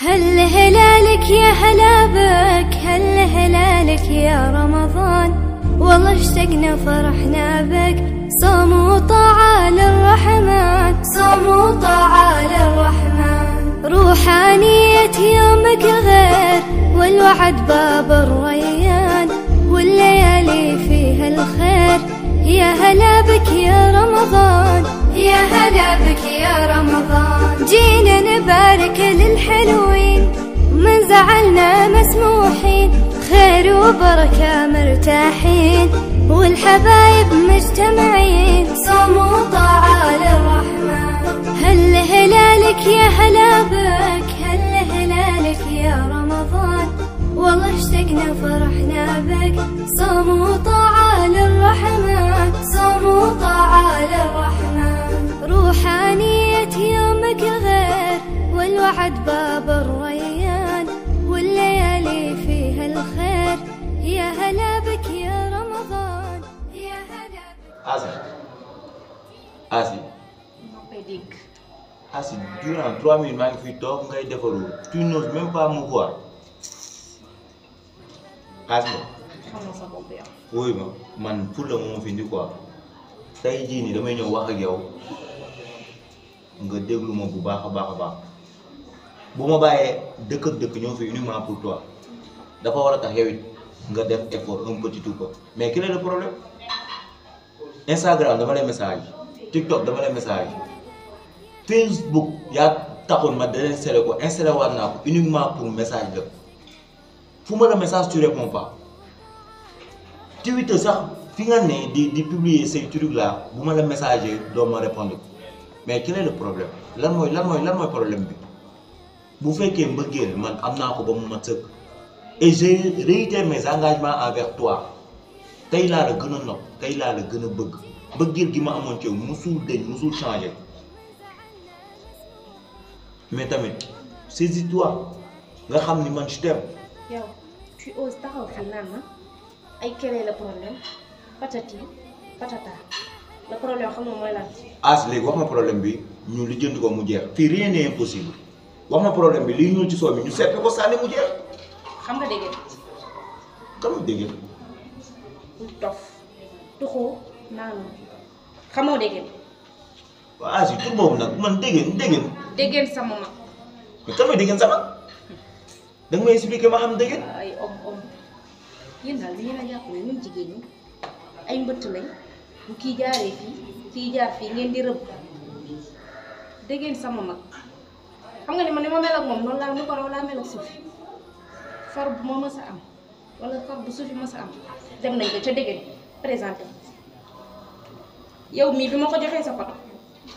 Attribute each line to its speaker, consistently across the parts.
Speaker 1: هل هلالك يا هلا بك، هل هلالك يا رمضان، والله اشتقنا فرحنا بك. صوم وطاعة للرحمن، صوم وطاعة للرحمن. روحانية يومك الغير والوعد باب الريان، والليالي فيها الخير. يا هلا بك يا رمضان، يا هلا بك يا رمضان. جينا نبارك للحلوين، من زعلنا مسموحين، خير وبركة مرتاحين، والحبايب مجتمعين. صوم وطاعة للرحمن. هل هلالك يا هلا بك، هل هلالك يا رمضان، والله اشتقنا فرحنا بك. صوم وطاعة للرحمن، صوم وطاعة للرحمن. روحانية يومك الغير والوعد باب الريان، والليالي فيها الخير. يا هلا بك يا رمضان، يا هلا بك.
Speaker 2: Asi. Asi, durant 3 minutes maa ngi fi toog ngay defaru. Tu n'oses même pas me voir. Asi. Oui ma man pour le moment fi indi quoi. Tey jii nii damay ñëw wax ak yow nga déglu ma bu baax a baax. Bu ma bàyyee dëkk ak dëkk ñëw fi uniquement pour toi dafa war a tax yow it nga def effort un petit tout peu. Mais quel est le problème? Instagram dama lay message, TikTok dama lay message, Facebook yaa taxoon ma désinstallé ko, installé waat naa ko uniquement pour message la. Fu ma la message tu réponds pas. Twitter sax fi nga ne di publier ces trucs là bu ma la messager doo ma répondre. Mais quel est le problème? lan mooy problème bi? Bu fekkee mbëggeel man am naa ko ba mu mat sëkk et j'ai réitéré mes engagements envers toi. Tey laa la gën a nopp, tey laa la gën a bëgg. Bëggeel gi ma amoon ci yow musul deñ musul changer. Mais tamit saisis-toi nga xam ni man je t'aime.
Speaker 3: yow tu oses taxaw fii naan ma ay quel est le problème patati patata. Le problème xam nga mooy lan.
Speaker 2: As léegi wax ma problème bi ñu lijjanti ko mu jeex. Fii rien n'est impossible. Wax ma problème bi lii ñuul ci soo mi ñu seppi ko sànni mu jeex.
Speaker 3: xam nga dégg
Speaker 2: Kam dégg
Speaker 3: dof tuxoo naanu xamoo dégg
Speaker 2: waaw As yi tur boobu nag man dégg
Speaker 3: sama mag.
Speaker 2: mais kan mooy dégg sama da nga may expliquer ma xam dégg.
Speaker 3: ay om yéen daal li ngeen a jàpp ne ñun jigéen ñi ay mbëtt lañ bu kii jaaree fii kii jaar fii ngeen di rëbb dégg sama mag. xam nga ni man ni ma mel ak moom noonu laa nu ko raw laa mel ak Sophie far bu ma mës a am wala far bu Sophie mës a am dem nañ ko ca dégg présenté yow mii bi ma ko joxee sa photo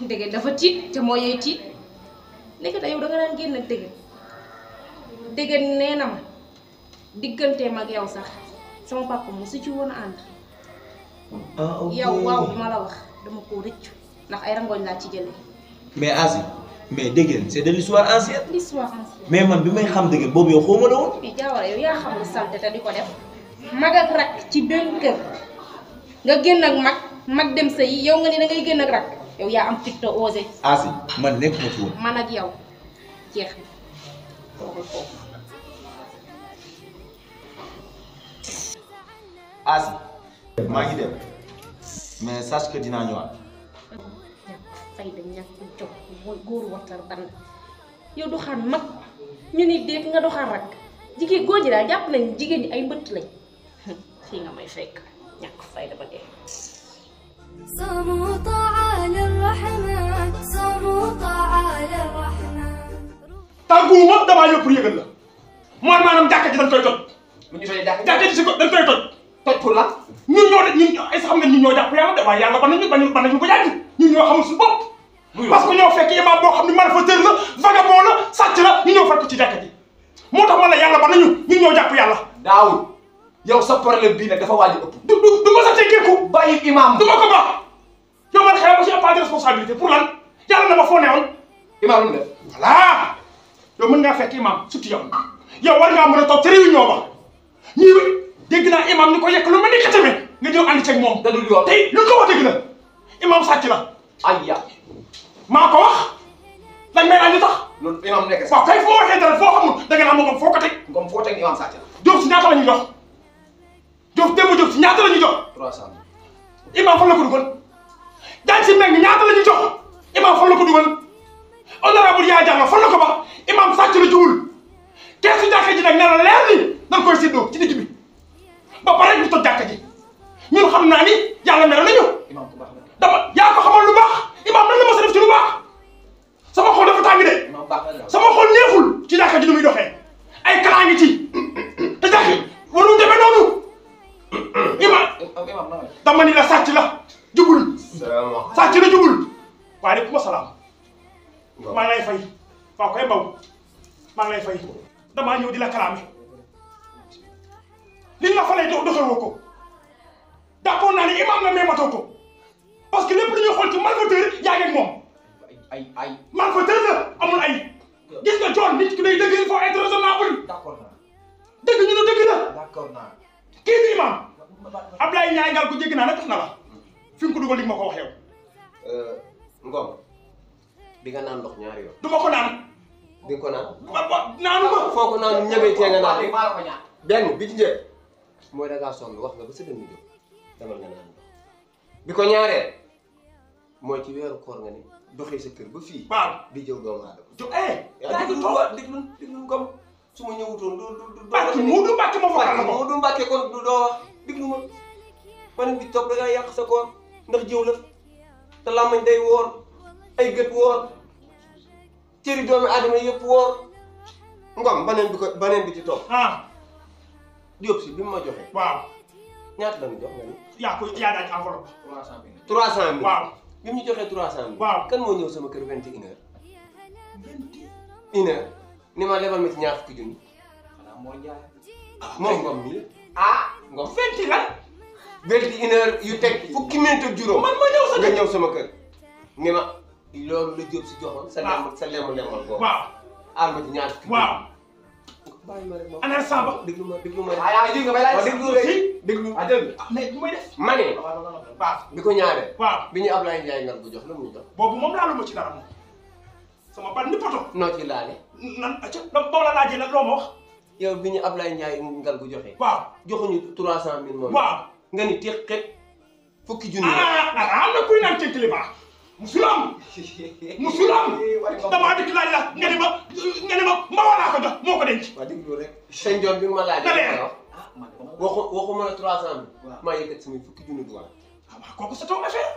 Speaker 3: dégg dafa tiit te moo yee tiit nekk te yow da nga daan génn ak dégg nee na ma digganteem ak yow sax sama papa mu su ci woon a ànd.
Speaker 2: ah ok
Speaker 3: yow waaw bi ma la wax dama koo rëccu ndax ay rangooñ laa ci jëlee.
Speaker 2: mais As mais dégg c'est de l'histoire ancienne.
Speaker 3: l'histoire ancienne.
Speaker 2: mais man bi may xam dégg boobu yow xaw ma la woon.
Speaker 3: mais Diawara yow yaa xam lu salte te di ko def mag ak rak ci benn kër nga génn ak mag dem sëy yow nga ni da ngay génn ak rak yow yaa am fit te osé.
Speaker 2: As man nekk ma ci woon.
Speaker 3: man ak yow jeex na toogal foofu.
Speaker 2: As maa ngi dem mais sache que dinaa ñëwaat.
Speaker 3: fayda ñàkk jog mooy góoru waxtaan dand yow doxaan mag ñu ni déet nga doxaan rak jigéen góor ji daal jàpp nañ jigéen ñi ay mbëtt lañ fii nga may fekk ñàkk fayda ba dee.
Speaker 1: صوم وطاعة للرحمن، صوم وطاعة للرحمن.
Speaker 4: tàgguwuma damaa ñëw pour yëgal la mooy maanaam jàkka ji dañ koy toj.
Speaker 5: mu ñu fay
Speaker 4: jàkka ji si ko dañ koy toj.
Speaker 5: toj pour lan.
Speaker 4: ñun ay xam nga ñun ñoo jàpp yàlla de waaye yàlla ba nañu ko yàgg ñun ñoo xamul suñu bopp. parce que ñoo fekk imam boo xam ne malfaiteur la vagabond la sàcc la ñu ñëw fat ko ci jàkka ji moo tax man la yàlla ba nañu ñun ñoo jàpp yàlla.
Speaker 5: Daawul yow sa problème bii nag dafa waaj a ëpp.
Speaker 4: du ma sa teggeeku
Speaker 5: bàyyi imam.
Speaker 4: du ma ko baax yow man xëy na j'ai pas de responsabilité pour lan yàlla na ma foo newoon.
Speaker 5: imam lu mu def.
Speaker 4: voilà yow mën ngaa fekk imam surtout yow war ngaa mën a toog ci réunion ba ñii dégg naa imam ni ko yekk lu ma ni xetame nga ñëw ànd ceeg moom.
Speaker 5: da dul yoon
Speaker 4: tey lu ko wax dëgg la imam sàcc la.
Speaker 5: ayya
Speaker 4: maa ko wax lañ may laaj li tax.
Speaker 5: loolu imam nekk
Speaker 4: waaw kay foo waxee dara foo xamul da nga naan moom foo ko teg.
Speaker 5: comme foo teg imam sàcc la.
Speaker 4: Diop si ñaata la ñuy jox Diop démb Diop si ñaata la ñuy jox.
Speaker 5: 300.
Speaker 4: imam fan la ko dugal. daañu si meng ñaata la ñuy jox imam fan la ko dugal. honorable Yaya Diallo fan la ko ba imam sàcc la jiwul keesu jàkka ji nag nee na leer ni dañ koy séddoo ci digg bi ba pare ñu toj jàkka ji ñun xam naa ni yàlla mere nañu.
Speaker 5: imam ku baax la.
Speaker 4: dama yaa ko xamal lu baax imam nan la ma sa def ci lu baax sama xol dafa tàng de
Speaker 5: imam baax la.
Speaker 4: sama xol neexul ci jàkka ji nu muy doxee ay kalaa ngi ci te jàkki waru demee noonu imam dama ni la sàcc la jubul sàcc la jubul waaye de kuma salaam maa ngi lay fay waaw koy mbaw maa ngi lay fay damaa ñëw di la kalaame li la fa lay doxewoo ko d'accord naa ne imam la mais matoo ko parce que lépp lu ñuy xool ci malfaiteur yaa ngi ak moom
Speaker 5: ay
Speaker 4: malfaiteur la amul ay gis nga coon nit ki day dëgg il faut être raisonnable
Speaker 5: d'accord naa.
Speaker 4: dëgg ñu ne dëgg la
Speaker 5: d'accord naa.
Speaker 4: kii bi imam Ablaye Ndiaye ngal ko jégg naa nag tax na la fi nga ko dugal li ma ko wax yow
Speaker 6: Ngom di nga naan ndox ñaari yoon.
Speaker 4: du ma ko naan
Speaker 6: di nga ko naan.
Speaker 4: naanu ma
Speaker 6: foo ko naan ñebe tee nga naan.
Speaker 5: maa la ko ñaan.
Speaker 6: benn bi ci njëkk mooy da ngaa sonn wax nga ba sa dënnu jóg demal nga naan ndox bi ko ñaareel mooy ci weeru koor nga ni doxee sa kër ba fii.
Speaker 4: waaw
Speaker 6: di jëw doomu aadama.
Speaker 4: jo
Speaker 6: yaa ngi toog déglu Ngom su ma ñëwutoon du
Speaker 4: Mbacke Moodu Mbacke ma fokkal la ko
Speaker 6: Moodu Mbacke kon du doo wax déglu ma man bi toog da ngaa yàq sa koor ndax jëw la te làmmañ day woor ay gët woor cëri doomu aadama yëpp woor Ngom baneen bi ci toog Diop si bi mu ma joxee
Speaker 4: waaw
Speaker 6: ñaata la ñu jox nga ni
Speaker 4: yaa daaj enveloppe
Speaker 6: 300 000
Speaker 4: waaw
Speaker 6: bi mu ñu joxee 300 000
Speaker 4: waaw
Speaker 6: kan moo ñëw sama kër 21 heures 1 heure ni ma lebal ma ci ñaar fukki junni
Speaker 5: xanaa moo jaay.
Speaker 6: moom Ngom mi Ngom
Speaker 4: 20 lan
Speaker 6: 21 heures yu teg fukki minute ak juróom
Speaker 4: man ma ñëw sa
Speaker 6: nga ñëw sama kër ni ma loolu la Diop si joxoon sa lemu lemal boobu
Speaker 4: waaw
Speaker 6: aal ma ci ñaar fukki
Speaker 4: waaw
Speaker 6: bàyyi ma rek ma
Speaker 4: ana samba
Speaker 6: déglu ma
Speaker 5: yaa ngi dégg nga bay laaj.
Speaker 6: déglu rek déglu
Speaker 4: mais bu may def
Speaker 6: ma ne
Speaker 4: waaw
Speaker 6: bi ko ñaareel
Speaker 4: waaw
Speaker 6: bi ñu Ablaye Ndiaye ngal bu jox la mu ñu jox
Speaker 4: boobu moom laalu ma ci dara moom sama ban ni poto
Speaker 6: noo ci laale
Speaker 4: nan acca boo la laajee nag loo ma wax
Speaker 6: yow bi ñu Ablaye Ndiaye ngal bu joxee
Speaker 4: waaw
Speaker 6: joxuñu 300 000 moom
Speaker 4: waaw
Speaker 6: nga ni teqet fukki junni
Speaker 4: am na kuy naan cenkili baax musul am damaa dikk laaj la nga ne ma walaa ko jox moo ko denc
Speaker 6: waaw déglu rek sëñ John bi nga ma laajee waxuma la 300 000 maa yëkkat samay fukki junni dugal
Speaker 4: kooku c'est ton affaire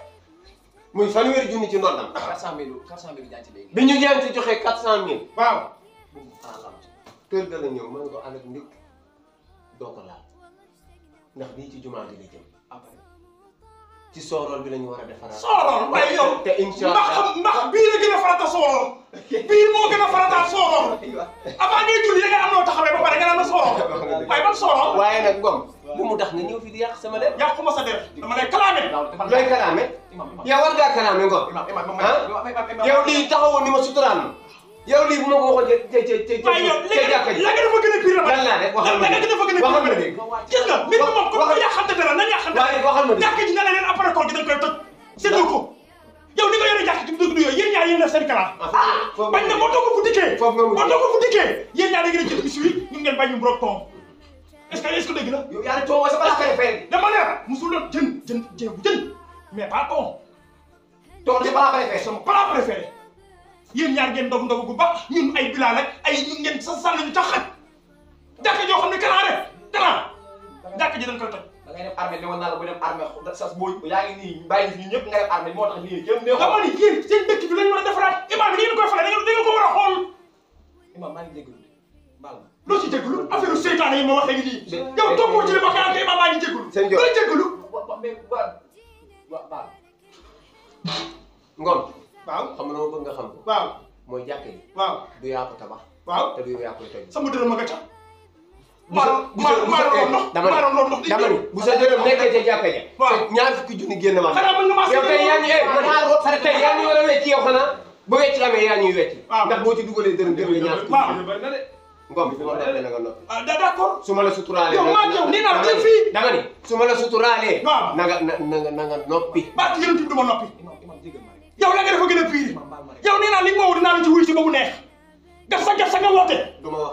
Speaker 6: muy fanweeri junni ci ndondam
Speaker 5: 400 000 jaay ci léegi.
Speaker 6: bi ñu jaan ci joxee 400 000
Speaker 4: waaw
Speaker 6: kër ga la ñëw mën nga ko ànd ak ndékk doo ko laal ndax bii ci jumaa ji la jëm ci soorool bi la ñu war a defaraat.
Speaker 4: soorool waaye yow
Speaker 6: te incha allah
Speaker 4: ndax bii la gën a farata soorool bii moo gën a farata soorool avant ngay julli da nga am noo taxawee ba pare nga naan la soorool waaye ban soorool.
Speaker 6: waaye nag Ngom bu mu tax nga ñëw fi di yàq sama der.
Speaker 4: yàquma sa der dama lay kalaame.
Speaker 6: looy kalaame. yow war ngaa kalaame Ngom. yow lii taxawoon ni ma suturaan ma. yow lii bu ma ko waxoon ca jàkka ji.
Speaker 4: la nga dafa gën a pire
Speaker 6: lan laa def waxal ma dégg waxal ma dégg.
Speaker 4: gis nga nit moom comme que yàqante dara nañ yàqante.
Speaker 6: waaye waxal ma dégg
Speaker 4: jàkka ji na la leen après koor gi dañ koy toj. séddoo ko yow ni nga yore jàkka ji dëgg du yooyu yéen ñaar yéen def seen kalam. bañ na moo toog fu dikkee.
Speaker 6: foofu nga
Speaker 4: moo toog fu dikkee yéen ñaar da ngeen a jënd bis wi ñun ngeen bañ ñu brok toom est-ce que dëgg la.
Speaker 5: yow yaa ne toog sa balaa koy fay.
Speaker 4: dama ne la musul doon jën mais pas ton.
Speaker 5: toog sa balaa koy fay.
Speaker 4: sama plat préféré yéen ñaar ngeen ndogu ndogu gu baax ñun ay bilaal ak ay ngeen sa sànni ñu tax xaj jàkka joo xam ne kanaa rek kanaa jàkka ji dañ koy toj.
Speaker 5: da ngay dem armée ne woon naa la bu dem armée sa boo yaa ngi nii bàyyi fi ñëpp nga dem armée moo tax nii kenn neexul.
Speaker 4: dama ni yéen seen dëkk bi lañ war a defaraat imaam bi ni ngeen koy fale da ngeen ko war a xool.
Speaker 5: imaam maa ngi jégalu baal ma.
Speaker 4: loo ci jégalu affaire seytaane yi ma wax léegi nii. yow toppoo ci li ma xanaa imaam maa ngi jégalu.
Speaker 6: sëñ Diop
Speaker 4: looy jégalu.
Speaker 5: baal.
Speaker 6: Ngom.
Speaker 4: waaw
Speaker 6: xam nga bëgg nga xam ko.
Speaker 4: waaw
Speaker 6: mooy jàkka ji.
Speaker 4: waaw
Speaker 6: du yaa ko tabax.
Speaker 4: waaw
Speaker 6: te du yow yaa koy toj.
Speaker 4: sama dërëm ma nga ca.
Speaker 6: dama ni bu sa dërëm nekkee ca jàkka ja.
Speaker 4: waaw
Speaker 6: ñaar fukki junni génn ma.
Speaker 4: xanaa mën nga maa
Speaker 6: yow tey yaa ngi tey yaa ngi war a wecc yow xanaa ba wecc amee yaa ñuy wecc. ndax boo ci dugalee dërëm dërëm ñaar fukki junni. Ngom su ma noppee na nga noppi.
Speaker 4: ah d'accord.
Speaker 6: su ma la suturaalee.
Speaker 4: yow maa yow nii naa la fii.
Speaker 6: dama ni su ma la suturaalee.
Speaker 4: waaw
Speaker 6: na nga noppi.
Speaker 4: baat yéen a tudd ma noppi. yow la nga dafa gën a pire yow nee naa li nga ma woo dinaa la ci wuy si ba mu neex gasa nga woote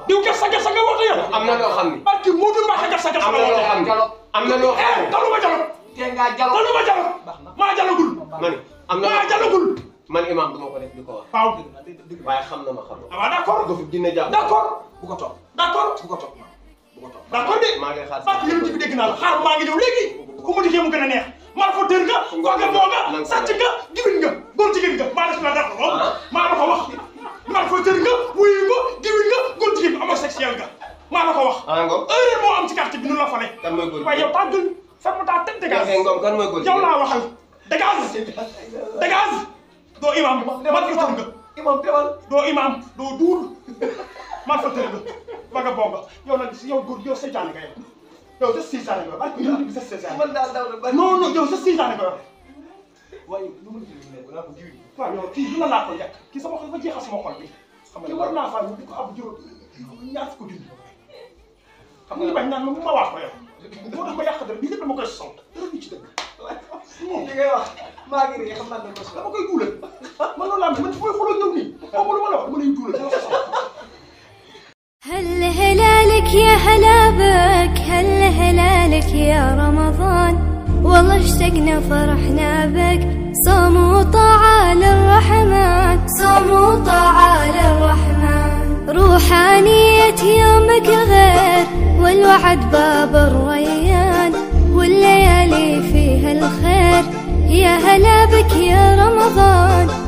Speaker 4: diw gasa nga woote yow
Speaker 6: am na loo xam ni
Speaker 4: parce que Modou Mbacke gasa nga woote
Speaker 6: am na loo xam ni
Speaker 4: taluma jalo taluma jalo maa jalagul maa jalagul
Speaker 6: man imam du ma ko def di ko wax
Speaker 4: waaw
Speaker 6: waaye xam na ma xam
Speaker 4: waaw d'accord
Speaker 6: dofu dina jàpp
Speaker 4: d'accord
Speaker 5: bu ko topp
Speaker 4: d'accord
Speaker 5: bu ko topp bu ko topp
Speaker 4: d'accord de
Speaker 6: maa ngi xaar
Speaker 4: parce que yéen bi dégg naa la xaar maa ngi ñëw léegi ku mu dikkee mu gën a neex maa fa tër nga fooga moo nga sàcc nga giwin nga góor jigéen nga maa la def lool maa la ko wax maa fa tër nga wuyu nga giwin nga góor jigéen nga homosexuel nga maa la ko wax erreur moo am ci quartier bi nu la fale
Speaker 6: kan mooy góor
Speaker 4: waaye yow tàggul ferme ta tête dégage
Speaker 6: Ngom kan mooy góor
Speaker 4: yow laa waxal dégage doo imam man fa tër nga
Speaker 5: imam teewal
Speaker 4: doo imam doo duul man fa tër nga baga bonga yow nag yow góor yow seytaane nga yow sa seytaane nga ba sa seytaane
Speaker 5: man daal daw na ba
Speaker 4: non non yow sa seytaane nga
Speaker 5: waaye lu mu ne wala ko diwi
Speaker 4: waaw yow kii lu la laa ko yàq kii sama xol dafa jeexal sama xol bi xam nga war naa faa ñu di ko ab juróom ñaar ko dund xam nga bañ naan ma wax ko yow moo tax ma yàq dara bii lépp dama koy sol dara du ci dëgg
Speaker 5: li ngay wax maa ngi ree xam naa ne
Speaker 4: dama koy duulal man loolu laa man fooy xoloo ñëw nii xaw ma lu ma la wax dama lay duulal
Speaker 1: هل هلالك يا هلا بك هل هلالك يا رمضان والله اشتقنا فرحنا بك صوم وطاعة للرحمن صوم وطاعة للرحمن روحانية يومك غير والوعد باب الريان والليالي فيها الخير يا هلا بك يا رمضان